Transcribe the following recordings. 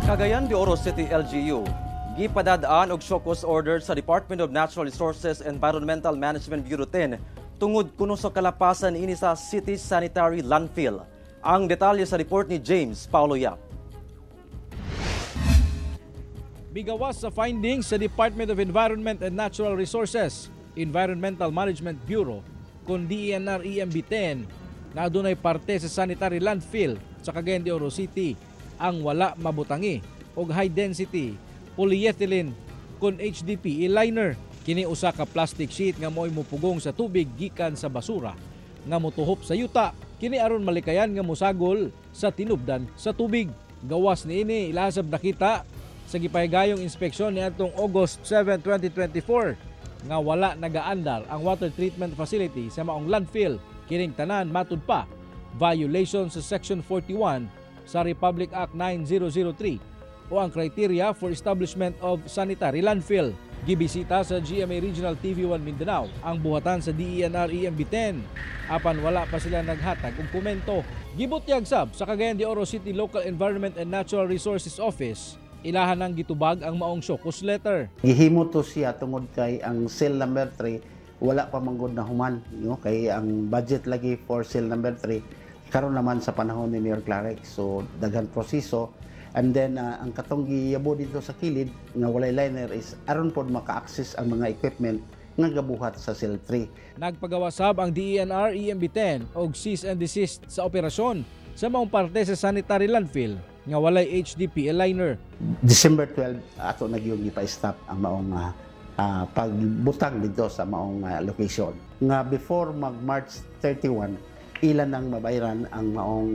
Cagayan de Oro City LGU gipadadaan og show cause order sa Department of Natural Resources Environmental Management Bureau 10 tungod kuno sa kalapasan ini sa City Sanitary Landfill. Ang detalye sa report ni James Paulo Yap. Migawas sa findings sa Department of Environment and Natural Resources, Environmental Management Bureau, kon DENR EMB 10 na adunay parte sa sanitary landfill sa Cagayan de Oro City ang wala mabutangi og high density polyethylene kon HDPE liner. Kini usa ka plastic sheet nga mo'y mupugong sa tubig gikan sa basura nga motuhop sa yuta. Kini aron malikayan nga mosagol sa tinubdan sa tubig. Gawas niini, ilasab nakita sa gipahigayong inspeksyon niadtong August 7, 2024 nga wala nagaandar ang water treatment facility sa maong landfill. Kining tanan, matud pa, violation sa Section 41 sa Republic Act 9003 o ang criteria for establishment of sanitary landfill. Gibisita sa GMA Regional TV 1 Mindanao ang buhatan sa DENR EMB 10 apan wala pa sila naghatag og komento. Gibutyag sab sa Cagayan de Oro City Local Environment and Natural Resources Office ilahan ang gitubag ang maong show cause letter. Gihimo to siya tungod kay ang cell number 3 wala pa manggod na human, no? Kay ang budget lagi for cell number 3 karon naman sa panahon ni Mayor Klarex, so daghan proseso. And then ang katong giyabo dito sa kilid nga walay liner is aron pod maka-access ang mga equipment nga gabuhat sa cell 3. Nagpagawa sab ang DENR EMB 10 og cease and desist sa operasyon sa maong parte sa sanitary landfill nga walay HDPE liner. December 12 ato na gyud gipa-stop ang maong pagbutang dito sa maong location. Nga before mag March 31, ilan nang mabayaran ang maong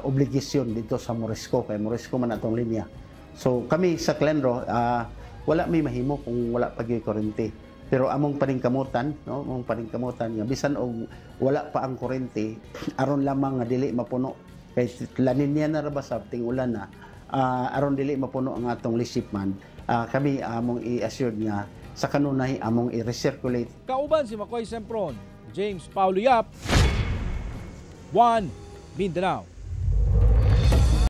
obligasyon dito sa Morisco, kay Morisco man atong linya. So kami sa CLENRO, wala may mahimo kung wala pa gyud kuryente. Pero among paningkamutan, no, among paningkamutan nga bisan og wala pa ang kuryente, aron lamang nga dili mapuno, kay La Niña na ra ba sab, ting-ulan na, aron dili mapuno ang atong least shipment, kami among i-assured nga sa kanunay among i-recirculate. Kauban si Makoy Sempron, James Paulo Yap, 1 Mindanao.